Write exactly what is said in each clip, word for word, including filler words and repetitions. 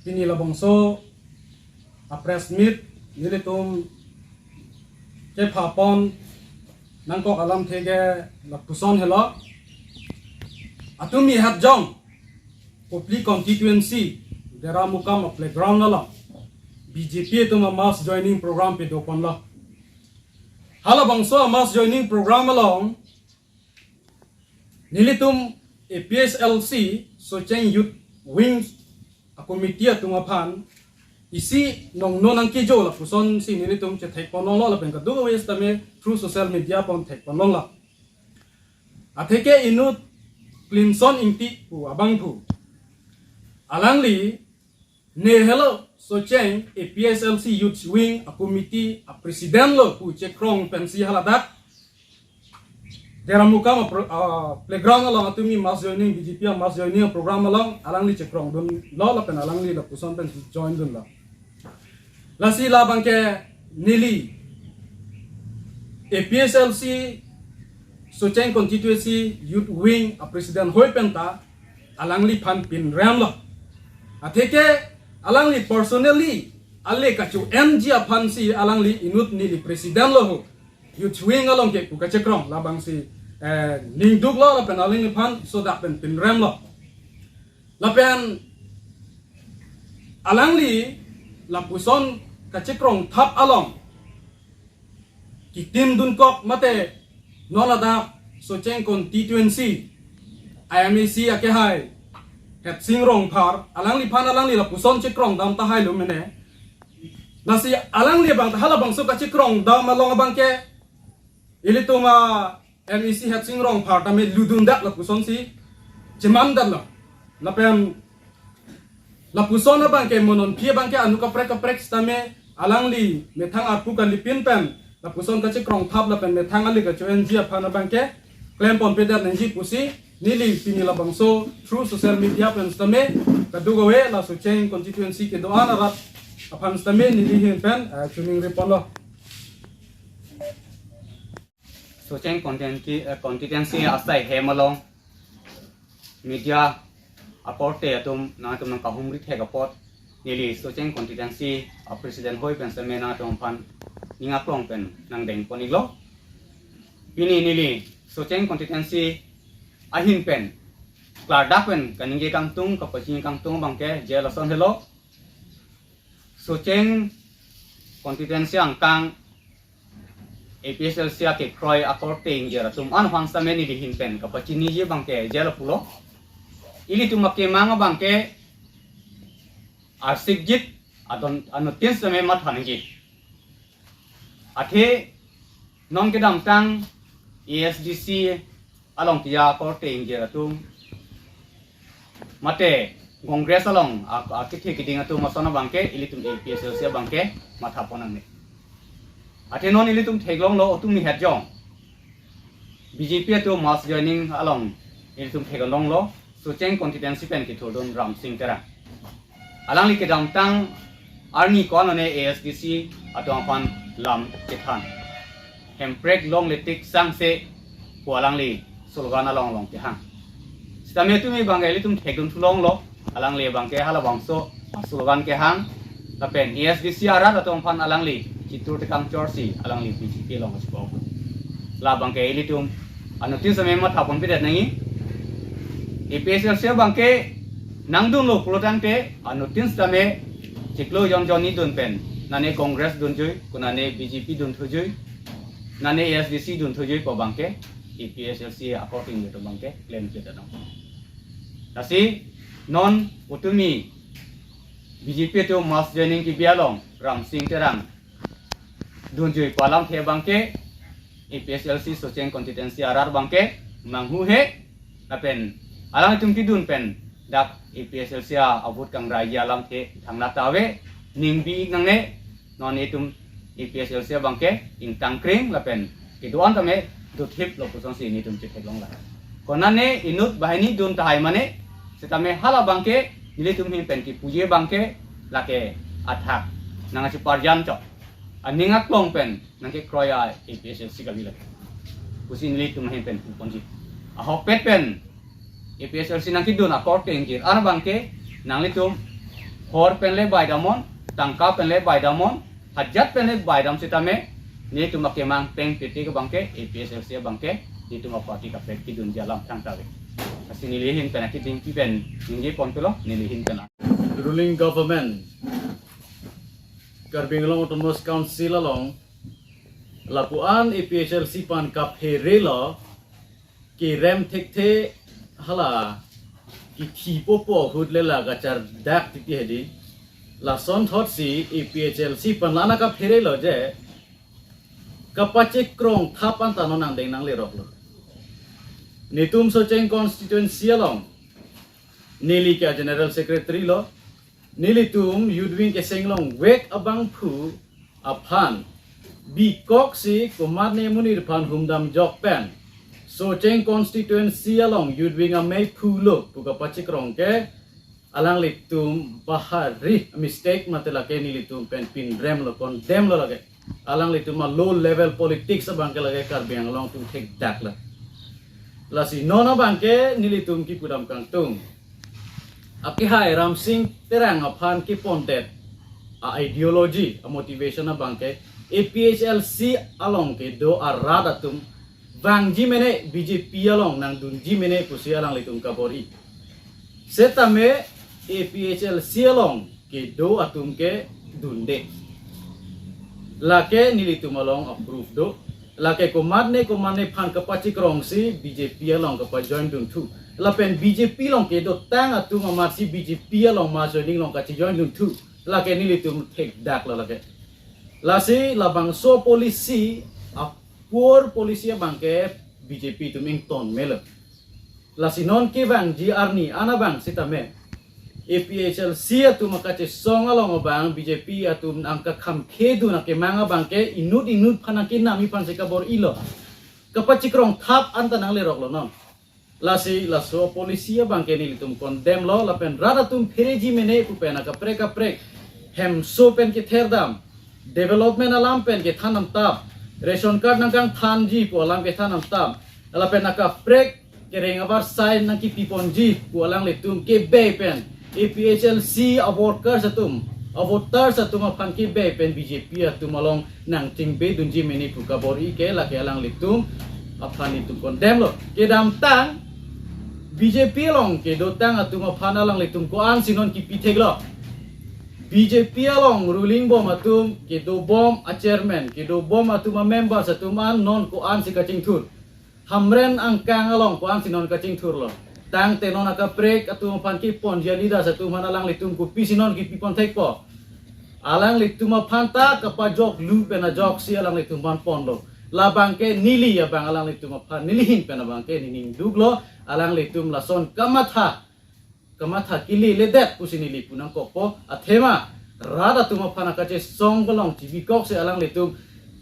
Pini labangso a press meet nelitum kepha pon nangkok alamthe ke lapuson helo. Atumi hatjong Kopili constituency Deramukam a playground along B J P atum a mass joining program pado ponlo. Halabangso a mass joining program along nelitum A P H L C Socheng Youth Wing a committee atum aphan isi nongno nangkejo lapusonsi nelitum chethek ponlonglo lapen kadokave sitame through social media pon thek ponlonglo. Atheke inut Clinton Ingti pu abangphu, alangli ne helo Socheng A P H L C Youth Wing a committee a president lo pu chekrong pensi haladak Deramukam a pro-, a playground along atumi mass joining, B J P a mass joining a program along alangli chekrongdunlo lapen alangli lapuson pensi joindunlo. Lasi labangke neli A P H L C Socheng Constituency Youth Wing a president hoi penta alangliphan pinremlo. Atheke alangli personally ale kacho-enji aphansi alangli inut neli president lo ho. Youth Wing along ke pu kachekrong labangsi, eh, ningduklo lapen alangliphan sodak pen pinremlo. Lapen alangli lapuson kachekrong thap along kitim dunkok mate non ladak Socheng constituency M A C akehai Hetsing Rongphar alangliphan alangli lapuson chekrongdam tahai lo mene. Lasi alangli abang halabangso kachekrongdam along abangke ilitum a M A C Hetsing Rongphar tame ludundak lapusonsi chemandamlo. Lapen lapuson abangke mo non aphi abangke anu kaprek kaprek sitame alangli methang arpu kalipin pen lapuson kachekrong thap lapen methang ale kacho-enji aphan abangke klem ponpedet nangji pusi neli pini labangso through social media pen sitame kadokave la Socheng constituency kedo-an arat aphan sitame neli ahin pen, eh, choningri ponlo. Socheng constituency, eh, constituency asai hem along media akorte atum nangtum nangkahumri thek apot neli Socheng constituency a president hoi pen sitame nangtum aphan ning aklong pen nangdeng pon-iklo. Pini neli Socheng constituency ahin pen klardak pen kaningje kangtung kapachini kangtung abangke je lason helo. Socheng constituency angkang A P H L C akekroi akorte ingjir atum an aphan sitame neli ahin pen kapachiniji abangke je lapulo. Ilitum akemang abangke arsikjit adon anuttin sitame matha nangji. Athe non kedamtang A S D C along tiya korte ingjir atum mate Congress along a, akethe keding atum ason abangke ilitum A P H L C abangke matha pon nangne. Athe non ilitum theklonglo atumi hatjong B J P atum mass joining along ilitum theklonglo Socheng constituency pen kethurdun Ramsing Terang. Alangli kedamtang arni ko-an one A S D C atum aphan lam kethan. Hemprek longle tik sangse pu alangli slogan along along kehang. Sitame tumi abangke ilitum thekdun thulonglo, alangli abangke halabangso slogan kehang. Lapen A S D C arat atum aphan alangli chitur tekang chorsi alangli B J P along chipok. Labangke ilitum anuttin sitame matha ponpedet nangji. A P H L C abangke nangdunlo pulotangte anuttin sitame chiklo jon jon ni dun pen, nane Congress dunjui, konane B J P dunthuijui, nane A S D C dunthuijui pu abangke A P H L C akorte ingjir atum abangke klemkledet nang. Lasi non atumi B J P atum mass joining kebi along Ramsing Terang dunjui pu alamthe abangke A P H L C Socheng constituency arat abangke manghuhe lapen alangtum kedun pen dak A P H L C a-vote kangraiji alamthe thangnat ta ave, ning bi nangne. Non itum A P H L C abangke ingtangkring lapen kedo-an tame dothiplo pusonsi nelitum chetheklonglo. Konane inut banghini dun tahai mane sitame halabangke nelitum ahin pen kipuji abangke lake athak nangkachiparjan chok, aning aklong pen nangkekroi a-A P H L C kali lake pusi nelitum ahin pen puponji. Ahokpet pen A P H L C nangkedun akorte ingjir an abangke nanglitum Hor pen le baidamnon, tangka pen le baidamnon, hajat pen le baidam sitame, netum akemang peng piti ke abangke, A P H L C abangke, netum aparty kaprek kedunji alam thangta ave. Lasi neli ahin pen akiding pen, ningje pon pulo, neli ahin pen. Ruling government, Karbi Anglong Autonomous Council along, lapu-an A P H L C aphan kaphere lo, kerem thekthe hala, kithi popo ahut le la kachardak titi hedi. Lasonthotsi A P H L C aphan la-an kaphere lo je, kapachekrong thap anta non angdeng nanglerok lo. Netum Socheng constituency along, neli ke General Secretary lo, nelitum Youth Wing keseng longvek abangphu aphan bikoksi komatne amonit aphan humdamjok pen, Socheng constituency along Youth Wing amei phu lo pu kapachekrong ke alanglitum bahari mistake mate lake nelitum pen pinrem lo, condemn lo lake. Alanglitum a low level politics abangke lake Karbi Anglong atum thekdak lo. Lasi non abangke nelitum kipudam kangtung. Akehai Ramsing Terang aphan kepondet a ideology, a motivation abangke A P H L C along kedo arat atum vangji mene, B J P along nangdunji mene pusi alanglitum kabor-i. Setame A P H L C along kedo atum ke dunde. Lake nelitum along approve do. Lake komatne komatne aphan kapachekrongsi B J P along kapajoin dunthu. Lapen B J P along kedotang atum amatsi B J P along mass joining along kachejoin dunthu. Lake nelitum thekdak lo lake. Lasi labangso policy, a poor policy abangke B J P atum ington melo. Lasi non kevangji arni an abang sitame A P H L C atum akachesong along abang B J P atum nangkakhamkhe dun akemang abangke inut inut aphan nangkenam aphansi kabor-i lo. Kapachekrong thap anta nanglerok lo non. Lasi laso policy abangke nelitum condemn lo, lapen rat atum phereji mene pu pen akaprek kaprek hemso pen ketherdam, development alam pen kethan namtap, ration card nangkangthanji pu alam kethan namtap, lapen akaprek kereng avarsai nangkipiponji pu alanglitum kebei pen A P H L C a workers atum, a voters atum aphan kebei pen B J P atum along nangchingbe dunji mene pu kabor-i ke lake alanglitum aphan nelitum condemn lo. Kedamtang B J P along kedotang atum aphan alanglitum ko-ansi non kipi thek lo. B J P along ruling bom atum, kedo bom a chairman, kedo bom atum a members atum an non ko-ansi kachingthur. Hamren angkang along ko-ansi non kachingthur lo. Tangte non akaprek atum aphan kiponji a leaders atum aphan alanglitum kopisi non kipipon thekpo. Alanglitum aphan ta kapajoklu pen ajoksi alanglitum aphan ponlo. Labangke neli abang alanglitum aphan, neli ahin pen abangke nening duklo, alanglitum lason kamatha, kamatha keledet pusi neli pu nangkokpo, athema rat atum aphan akachesong along chibikoksi alanglitum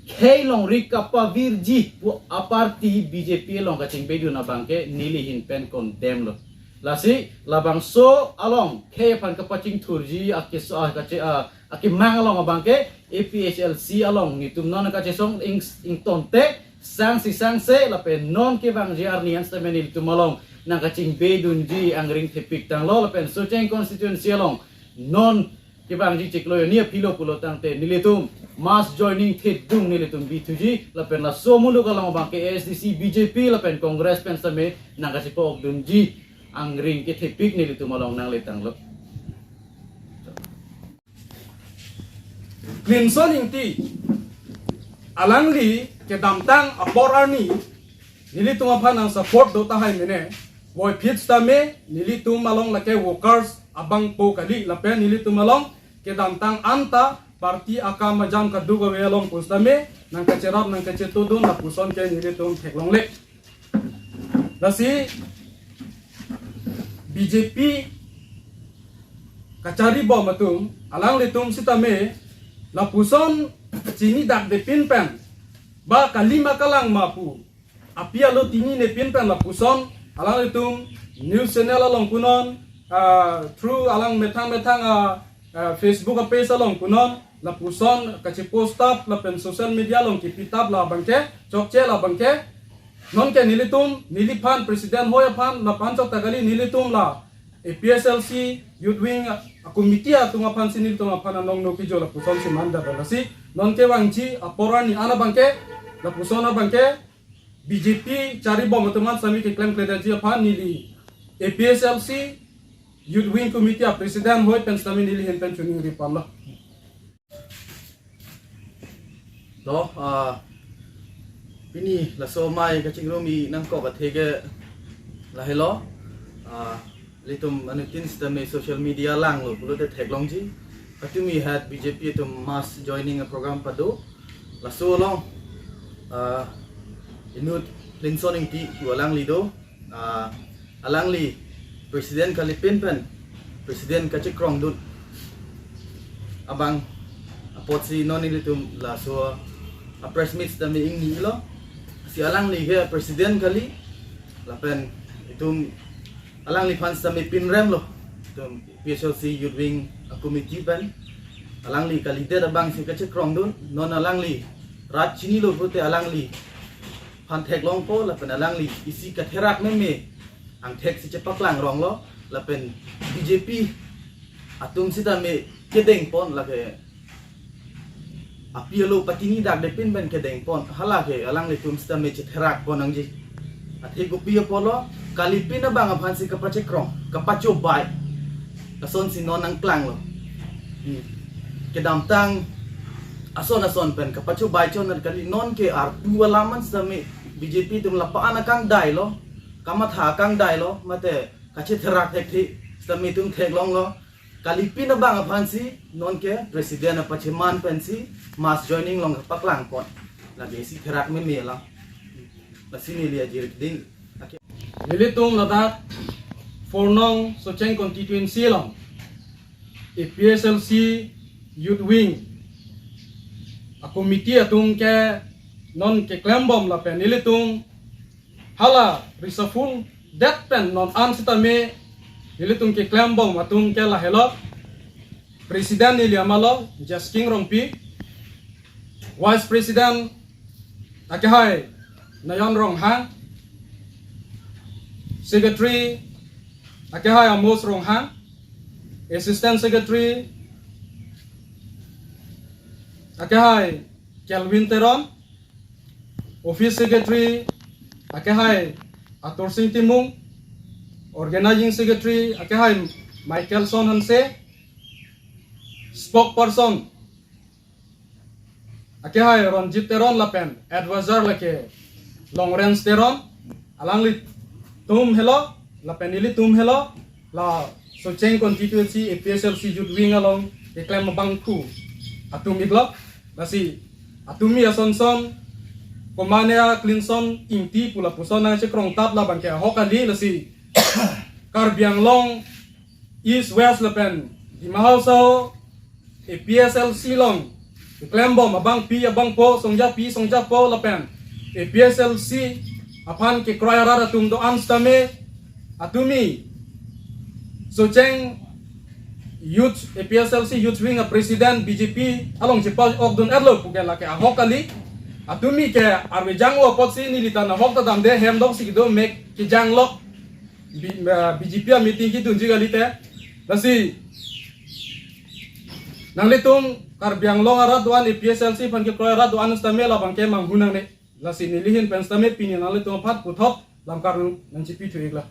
khei longri kapavirji pu a party B J P along kachingbe dun abangke neli ahin pen condemn lo. Lasi labangso along khei aphan kapachingthurji akeso, akache, a, akemang along abangke A P H L C along netum non kachesong ing, ingtonte sangsi sangse lapen non kevangji arni an sitame nelitum along nangkachingbe dunji angring thepik tanglo lapen Socheng constituency along non kevangji chiklo hini aphi lo pulo tangte nelitum mass joining thedung nelitum bithuji lapen laso muluk along abangke A S D C, B J P lapen Congress pen sitame nangkachipo-ok dunji angring kethepik nelitum along nangle tanglo. Clinton Ingti, alangli kedamtang apor arni nelitum aphan nangsupport do tahai mene, voiphit sitame nelitum along lake workers abangpo kali lapen nelitum along kedamtang anta party akam ajam kaduk ave along pusitame nangkacherap nangkachetudun lapuson ke nelitum theklongle. Lasi B J P kachari bom atum, alanglitum sitame lapuson chinidakde pin pen, ba kalima kalang ma pu api alo chinine pin pen lapuson alanglitum news channel along punon, ah, through alang methang methang, ah, ah, Facebook a page along punon, lapuson kachipost tap lapen social media along kipi tap labangke chokche labangke. Nonke nelitum, neliphan president hoi aphan, lapen chokta kali nelitum la A P S L C Youth Wing a committee atum aphan si nelitum aphan anong no kijo lapuson si mandar lasi non kevangji apor arni an abangke lapuson abangke B J P charibom atum an sami keklemkledetji aphan neli A P S L C Youth Wing Committee a President hoi pen sami neli ahin pen choningri ponlo. To, ah, pini laso amei kachingrum-i nangkok athe ke lahelo. Ah, ilitum anuttin sitame social media langlo pulote theklongji. Patumi hat B J P atum mass joining a program pado. Laso along, ah, inut Plinson Ingti pu alangli do. Ah, alangli president kalipin pen president kachekrongdun abang apotsi non ilitum laso a press meet sitame ingnilo. Si alangli ke president kali lapen itum alangliphan sitame pinremlo. Itum P S L C Youth Wing a committee pen alangli kalidet abang si kachekrongdun, non alangli rat chinilo pulote alangli aphan theklongpo lapen alangli isi katherak meme angthek si chepaklang ronglo lapen B J P atum sitame kedengpon lake api alo patini dak depin pen kedengpon halake alanglitum sitame chetherakpon nangji. Athe kopi apotlo kalipin abang aphan si kapachekrong kapachobai. Lason si non nangklanglo. Hmm. Kedamtang ason ason pen kapachobai chonat kali non ke arpu alam an sitame B J P atum lapu-an akangdailo, kamatha akangdailo, mate kachetherak thekthe sitame itum theklonglo. Kalipin abang aphan si non ke president apacheman pen si mass joining along kapaklangpon. Lake isi therak meme lang. Lasi neli ajir keding. Ake. Nelitum ladak four nong Socheng constituency along A P S L C Youth Wing a committee atum ke non keklembom lapen nelitum hala reshuffle det pen non an sitame nelitum keklembom atum ke lahelo. President neli amalo Jasking Rongpi, Vice President akehai Nayon Ronghang, Secretary akehai Amos Ronghang, Assistant Secretary akehai Kelvin Teron, Office Secretary akehai Atur Sing Timung, Organizing Secretary akehai Michaelson Hanse, Spokesperson akehai Ronjit Teron lapen Advisor lake Longrenj Teron, alanglitum helo lapen nelitum helo la Socheng constituency A P S L C Youth Wing along keklem abangphu atum iklo. Lasi atumi asonson komane a Plinson Ingti pu lapuson nangchekrong tap labang ke ahok kali lasi Karbi Anglong East West lapen Dima Hasao A P S L C along keklembom abangpi abangpo songjapi songjapo lapen A P S L C aphan kekroi arat atum do-an sitame atumi Socheng Youth A P S L C Youth Wing a President B J P along chepa-okdun etlo puke lake ahok kali. Atumi ke arve jangvo apotsi neli ta nahok ta damde hem dok si kedo mek kejanglo. B-, eh, B J P a meeting kedunji kalite. Lasi nanglitum Karbi Anglong arat do-an A P S L C aphan kekroi arat do-an sitame labang ke manghu nangne. Lasi neli ahin pen sitame pini nanglitum aphan puthot lamkar nangchepi thu iklo.